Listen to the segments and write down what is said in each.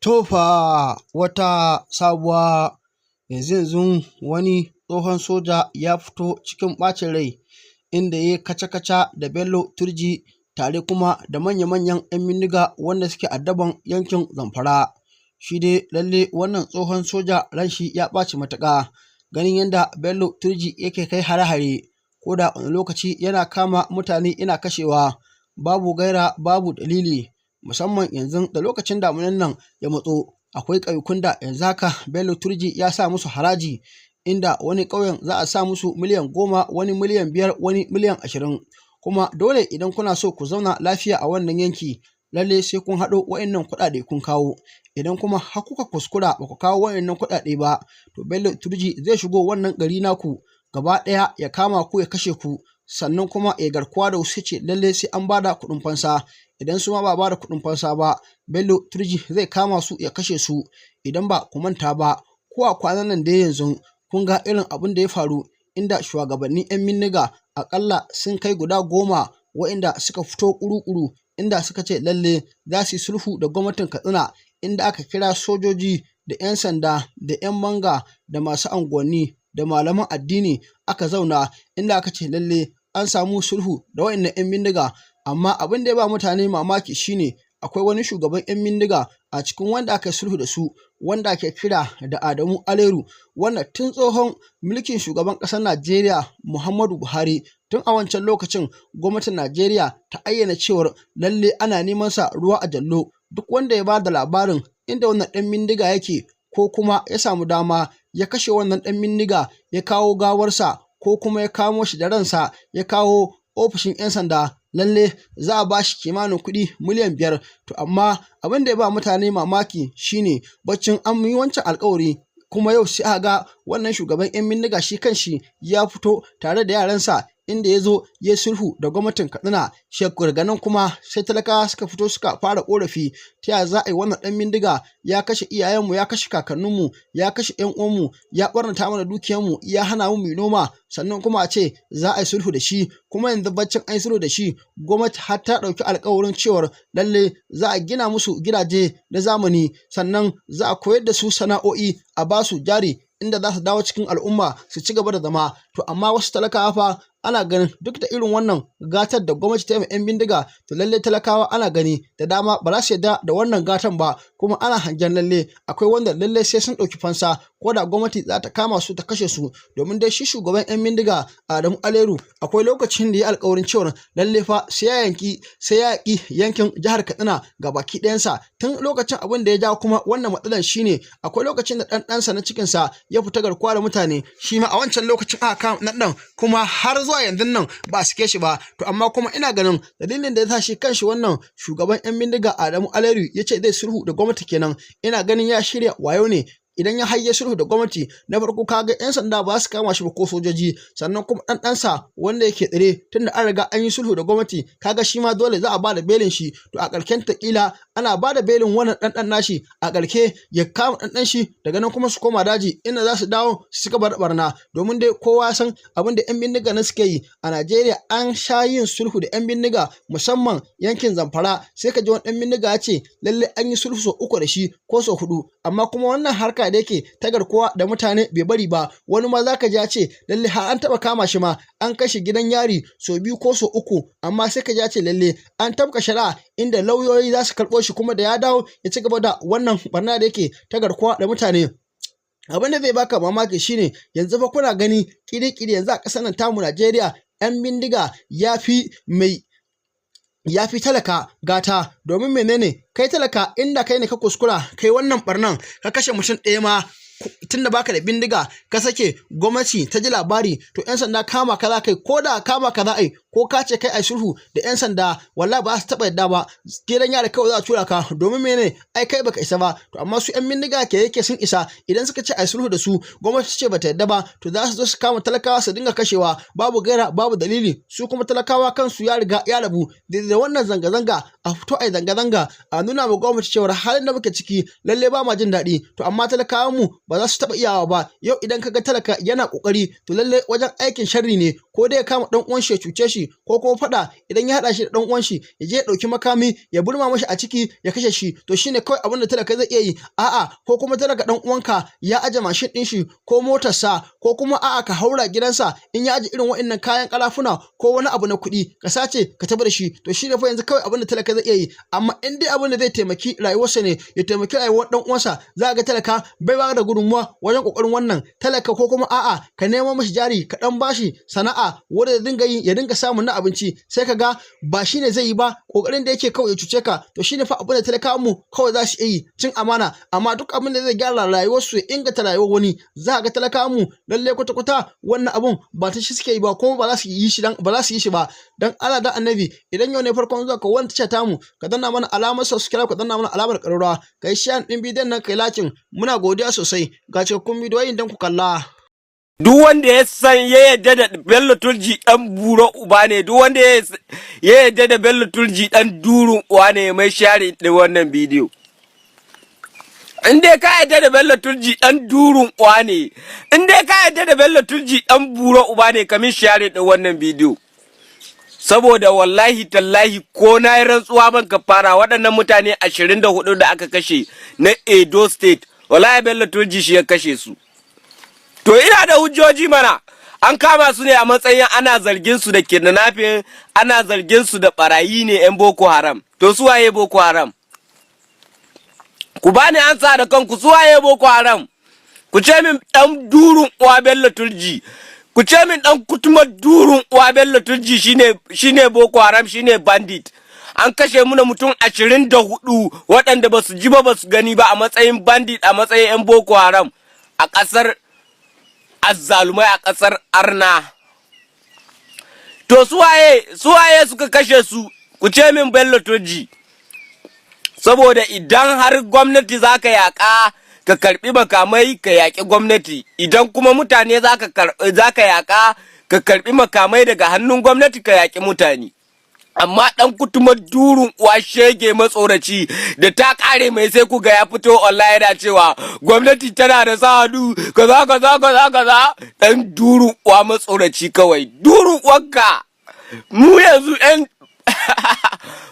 To fa, wata sabuwa! Yanzu-yanzun wani tsohon soja ya fito cikin ɓacin rai, inda ya yi kaca-kaca da Bello Turji tare kuma da manya-manyan 'yan bindiga wanda suke addaban yankin Zamfara. Shi dai lalle wannan tsohon soja ranshi ya ɓaci matuƙa ganin yadda Bello Turji yake kai hare-hare, ko da wani lokaci yana kama mutane yana kashewa babu gaira babu dalili, musamman yanzu da lokacin damunan nan ya matso. Akwai ƙauyukun da yanzu haka Bello Turji ya sa musu haraji, inda wani ƙauyen za a sa musu miliyan 10, wani miliyan 5, wani miliyan 20. Kuma dole idan kuna so ku zauna lafiya a wannan yanki, lalle sai kun haɗo wa'innan kuɗaɗe kun kawo. Idan kuma har kuka kuskura ba ku kawo wa'innan kuɗaɗe ba, to Bello Turji zai shigo wannan gari naku gaba ɗaya ya kama ku ya kashe ku, sannan kuma ya garkuwa da wasu, ce lalle sai an bada kuɗin fansa. Idan su ma ba ba da kuɗin fansa ba, Bello Turji zai kama su ya kashe su. Idan ba ku manta ba, ko a kwanan nan dai yanzu kun ga irin abin da ya faru, inda shuwagabannin 'yan bindiga aƙalla sun kai guda 10 wa'inda suka fito ƙuru-ƙuru, inda suka ce lalle za su yi sulhu da gwamnatin Katsina, inda aka kira sojoji da 'yan sanda da 'yan banga da masu unguwanni da malaman addini aka zauna, inda aka ce lalle an samu sulhu da wa'innan 'yan bindiga. Amma abin da ya ba mutane mamaki shine akwai wani shugaban 'yan bindiga a cikin wanda aka yi sulhu da su, wanda ake kira da Adamu Aleru, wanda tun tsohon mulkin shugaban ƙasar Najeriya Muhammadu Buhari, tun a wancan lokacin gwamnatin Najeriya ta ayyana cewar lalle ana neman sa ruwa a jallo. Duk wanda ya ba da labarin inda wannan ɗan bindiga yake, ko kuma ya samu dama ya kashe wannan ɗan bindiga ya kawo gawarsa, ko kuma ya kamo shi da ransa ya kawo ofishin 'yan sanda, lalle za a ba shi kimanin kuɗi miliyan 5. To amma abin da ya ba mutane mamaki shine baccin an yi wancan alkawari, kuma yau sai aka ga wannan shugaban 'yan bindiga shi kanshi ya fito tare da yaransa, inda ya zo ya sulhu da gwamnatin Katsina. Daga nan kuma sai talakawa suka fito suka fara korafi: ta yaya za a yi wannan ɗan bindiga ya kashe iyayenmu, ya kashe kakanninmu, ya kashe 'yan uwanmu, ya ɓarnata mana dukiyarmu, ya hana mu mu noma, sannan kuma a ce za a yi sulhu da shi? Kuma yanzu baccin an yi sulhu da shi, gwamnati har ta ɗauki alkawarin cewar lalle za a gina musu gidaje na zamani, sannan za a koyar da su sana'o'i, a ba su jari inda za su dawo cikin al'umma su ci gaba da zama. To amma wasu talakawa fa ana ganin duk da irin wannan gatar da gwamnati ta yi 'yan bindiga, to lalle talakawa ana gani da dama ba za su yarda da wannan gatan ba. Kuma ana hangen lalle akwai wanda lalle sai sun ɗauki fansa, ko da gwamnati za ta kama su ta kashe su. Domin dai shi shugaban 'yan bindiga Adamu Aleru akwai lokacin da ya alkawarin cewa lalle fa sai ya yaƙi yankin jihar Katsina ga baki ɗayansa. Tun lokacin abin da ya jawo kuma wannan matsalar shine akwai lokacin da ɗan ɗansa na cikinsa ya fita garkuwa da mutane. Shi ma a wancan lokacin aka kama ɗan ɗan, kuma har zuwa yanzu nan ba a sake shi ba. To amma kuma ina ganin dalilin da ya sa shi kanshi wannan shugaban 'yan bindiga Adamu Aleru ya ce zai sulhu da gwamnati kenan, ina ganin ya shirya wayo ne. Idan ya hayye sulhu da gwamnati, na farko kaga 'yan sanda ba su kama shi ba ko sojoji, sannan kuma ɗan ɗansa wanda yake tsire, tunda an riga an yi sulhu da gwamnati, kaga shi ma dole za a ba da belin shi. To a ƙarshen ta kila ana ba da belin wannan ɗan ɗan nashi, a ƙarshe ya kama ɗan ɗan shi, daga nan kuma su koma daji inda za su dawo su cigaba da barna. Domin dai kowa san abin da 'yan bindiga na suke yi a Najeriya. An sha yin sulhu da 'yan bindiga, musamman yankin Zamfara. Sai ka ji wani ɗan bindiga ya ce lalle an yi sulhu sau uku da shi ko sau hudu, amma kuma wannan harka da yake ta garkuwa da mutane bai bari ba. Wani ma zaka ji ya ce lalle har an taba kama shi ma, an kashe gidan yari sau biyu ko sau uku, amma sai ka ji ya ce lalle an tabka shari'a inda lauyoyi za su karɓo shi, kuma da ya dawo ya ci gaba da wannan barna da yake ta garkuwa da mutane. Abin da zai baka mamaki shine yanzu fa kuna gani kiri-kiri yanzu a ƙasar nan tamu Najeriya, 'yan bindiga ya fi mai ya fi talaka gata. Domin menene? Kai talaka, inda kai ne ka kuskura kai wannan barnan, ka kashe mutum ɗaya ma, tunda baka da bindiga, ka sake gwamnati ta ji labari, to 'yan sanda kama ka za kai. Ko da kama ka za a yi, ko ka ce kai ai sulhu da 'yan sanda, wallahi ba su taɓa yadda ba. Gidan yari kawai za a tura ka. Domin mene? Ai kai baka isa ba. To amma su 'yan bindiga ke yake sun isa, idan suka ce ai sulhu da su, gwamnati ce bata yadda ba, to za su zo su kama talakawa su dinga kashewa babu gaira babu dalili. Su kuma talakawa kansu ya riga ya rabu da wannan zanga-zanga. A fito ai zanga-zanga, a nuna ma gwamnati cewa halin da muke ciki lalle ba ma jin daɗi. To amma talakawan mu ba za su taɓa iyawa ba. Yau idan kaga talaka yana ƙoƙari, to lalle wajen aikin sharri ne, ko dai ya kama ɗan uwan shi ya cuce shi. shi, ko kuma faɗa idan ya haɗa shi da ɗan uwan shi, ya je ya ɗauki makami ya burma mashi a ciki ya kashe shi. To shine kawai abin da talaka zai iya yi. A'a, ko kuma talaka ɗan uwanka ya aje mashin ɗin shi ko motarsa, ko kuma a'a, ka haura gidansa in ya aje irin waɗannan kayan karafuna ko wani abu na kuɗi, ka sace ka tafi da shi. To shine fa yanzu kawai abin da talaka zai iya yi. Amma in dai abin da zai taimaki rayuwarsa ne, ya taimaki rayuwar ɗan uwansa, za ga talaka bai ba da gudunmuwa wajen kokarin wannan talaka. Ko kuma a'a, ka nemo mashi jari, ka dan bashi sana'a wanda ya dinga yi, ya dinga samun na abinci, sai ka ga ba shine zai yi ba. Kokarin da yake kawai ya cuce ka. To shine fa abin da talakawan mu kawai za su iya yi, cin amana. Amma duk abin da zai gyara rayuwarsu, ya inganta rayuwar wani, za ga talakawan mu lalle kwata kwata wannan abun ba ta shi suke yi ba, kuma ba za su yi shi dan ba za su yi shi ba. Dan Allah da Annabi, idan yau ne farkon zuwa ka wannan tasha tamu, ka danna mana alamar subscribe, ka danna mana alamar ƙararrawa, ka yi share ɗin bidiyon nan, kai liking. Muna godiya sosai. Ga cikakkun bidiyoyin don ku kalla. Duk wanda ya san ya yadda da Bello Turji dan buro uba ne, duk wanda ya yadda da Bello Turji dan durun uwa ne, mai share din wannan bidiyo. In dai ka yadda da Bello Turji dan durun uwa ne, in dai ka yadda da Bello Turji dan buro uba ne, kamin share din wannan bidiyo. Saboda wallahi tallahi, ko na yi rantsuwa ban kafara, waɗannan mutane 24 da aka kashe na Edo State, wallahi Bello Turji shi ya kashe su. To ina da hujjoji mana. An kama su ne a matsayin ana zargin su da kidnapping, ana zargin su da barayi ne, yan Boko Haram. To su waye Boko Haram? Ku bani ansa da kanku, su waye Boko Haram? Ku ce min dan durun uwa Bello Turji, ku ce min dan kutumar durun uwa Bello Turji shine Boko Haram, shine bandit. An kashe muna mutum 24 waɗanda ba su ji ba, ba su gani ba, a matsayin bandit, a matsayin 'yan Boko Haram, a ƙasar azzalumai, a ƙasar arna. To suwaye suka kashe su? Ku ce min Bello Turji. Saboda idan har gwamnati za ka yaƙa, ka karɓi makamai ka yaƙi gwamnati. Idan kuma mutane za ka yaƙa, ka karɓi makamai daga hannun gwamnati ka yaƙi mutane. Amma ɗan kutumar durun uwa shege matsoraci da ta ƙare mai, sai ku ga ya fito online yana cewa gwamnati tana da sa hannu, kaza kaza kaza kaza. Ɗan durun uwa matsoraci kawai, durun uwanka. Mu yanzu ɗan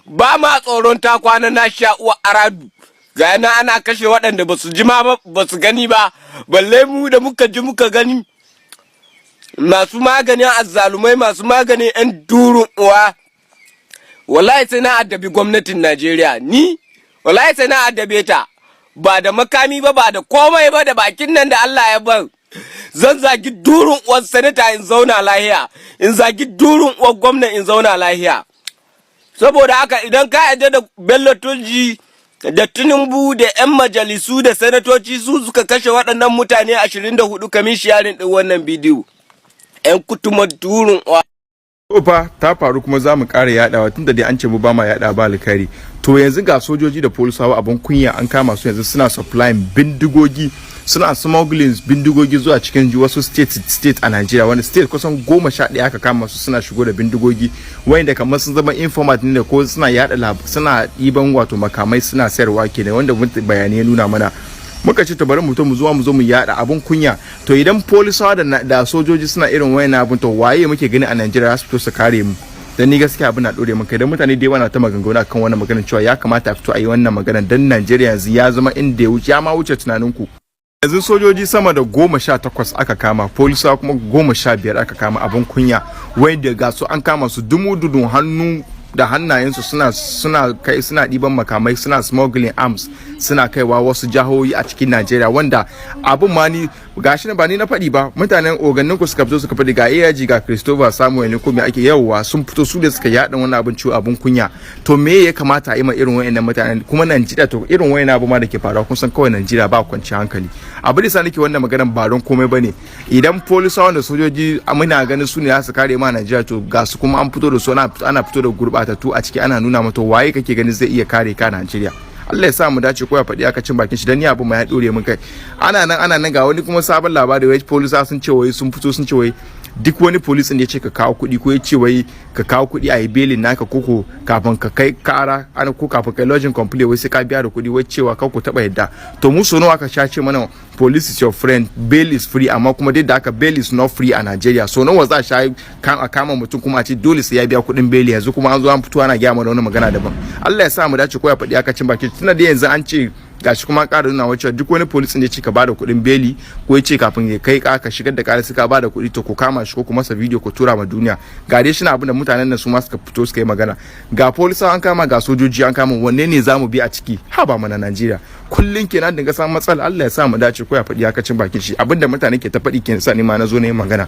ba ma tsoron ta kwana na sha uwa aradu. Ga yana ana kashe waɗanda ba su ji ma ba su gani ba, balle mu da muka ji muka gani, masu maganin azzalumai, masu maganin 'yan durun uwa. Wallahi sai na addabi gwamnatin Najeriya. Ni wallahi sai na addabe ta, ba da makami ba, ba da komai ba, da bakin nan da Allah ya ban. Zan zagi durun uwar sanata in zauna lahiya, in zagi durun uwar gwamna in zauna lahiya. Saboda haka idan ka yarda da Bello Turji da Tinubu da 'yan majalisu da sanatoci su suka kashe waɗannan mutane 24, kamin sharing ɗin wannan bidiyo, 'yan kutumar durun uwa. Fa ta faru kuma za mu ƙara yaɗawa, tunda dai an ce mu ba ma yaɗa ba alkhairi. To yanzu ga sojoji da polisawa, abin kunya, an kama su yanzu suna supplying bindigogi, suna smuggling bindigogi zuwa cikin wasu state state a Najeriya. Wani state kusan 11 aka kama su suna shigo da bindigogi, wanda kamar sun zama informant ne ko suna yada, suna ɗiban wato makamai suna sayarwa kenan, wanda bayanai ya nuna mana. Muka ce to bari mu mu zuwa mu zo mu yada abun kunya. To idan polisawa da sojoji suna irin wayan abun, to waye muke gani a Najeriya su fito su kare mu? Dan ni gaskiya abin na dore mun kai, dan mutane da yawa na ta maganganu akan wannan maganar cewa ya kamata a fito a yi wannan maganar, dan Najeriya yanzu ya zama inda ya wuce, ya ma wuce tunaninku. Yanzu sojoji sama da 18 aka kama, polisawa kuma 15 aka kama. Abun kunya, wanda ga su an kama su dumu dudun hannu da hannayensu suna kai, suna ɗiban makamai, suna smuggling arms, suna kaiwa wasu jihohi a cikin Najeriya. Wanda abun ma ni gashi ba ni na faɗi ba, mutanen ogannin ku suka fito suka faɗi. Ga AIG, ga Christopher Samuel ne ko me ake yawwa, sun fito su da suka yaɗa wannan abin ciwo, abun kunya. To me ya kamata a yi ma irin wayannan mutanen kuma Najeriya? To irin wayannan abu ma da ke faruwa, kun san kawai Najeriya ba kwanciyar hankali. Abu da sa nake wannan maganar ba don komai bane, idan polisawan da sojoji muna ganin su ne za su kare ma Najeriya, to ga su kuma an fito da su, ana fito da gurbatattu a ciki ana nuna mata, waye kake ganin zai iya kare ka Najeriya? Allah ya sa mu dace, ko ya faɗi aka cin bakin shi, dan ni abu ma ya dore mun kai. Ana nan ana nan, ga wani kuma sabon labari, wai polisa sun ce wai sun fito sun ce wai Duk wani police da ya ce ka kawo kuɗi, ko ya ce wai ka kawo kuɗi a yi belin naka, koko kafin ka kai kara ana, ko kafin kai lodging complaint, wai sai ka biya da kuɗi, wai cewa kar ku taɓa yadda. To mu so nawa aka sha ce mana "Police is your friend, bail is free"? Amma kuma dai da haka bail is not free a Nigeria. So nawa za a sha a kama mutum kuma a ce dole sai ya biya kuɗin beli? Yanzu kuma an zo an fito ana gaya mana wani magana daban. Allah ya sa mu dace. Ko ya faɗi aka cin baki, tunda da yanzu an ce gashi kuma ƙara nuna wacce duk wani police ne ce ka bada kuɗin beli, ko ya ce kafin ya kai ka shigar da ƙara suka bada kuɗi, to ku kama shi ko ku masa video ku tura ma duniya. Ga dai shi na abin da mutanen nan su ma suka fito suka yi magana. Ga polisawa an kama, ga sojoji an kama, wanne ne zamu bi a ciki? Ha ba mana Najeriya, kullun kenan dinga samun matsala. Allah ya sa mu dace. Ko ya faɗi aka cin bakin shi, abinda mutane ke ta faɗi kenan, sa ni ma na zo na yi magana.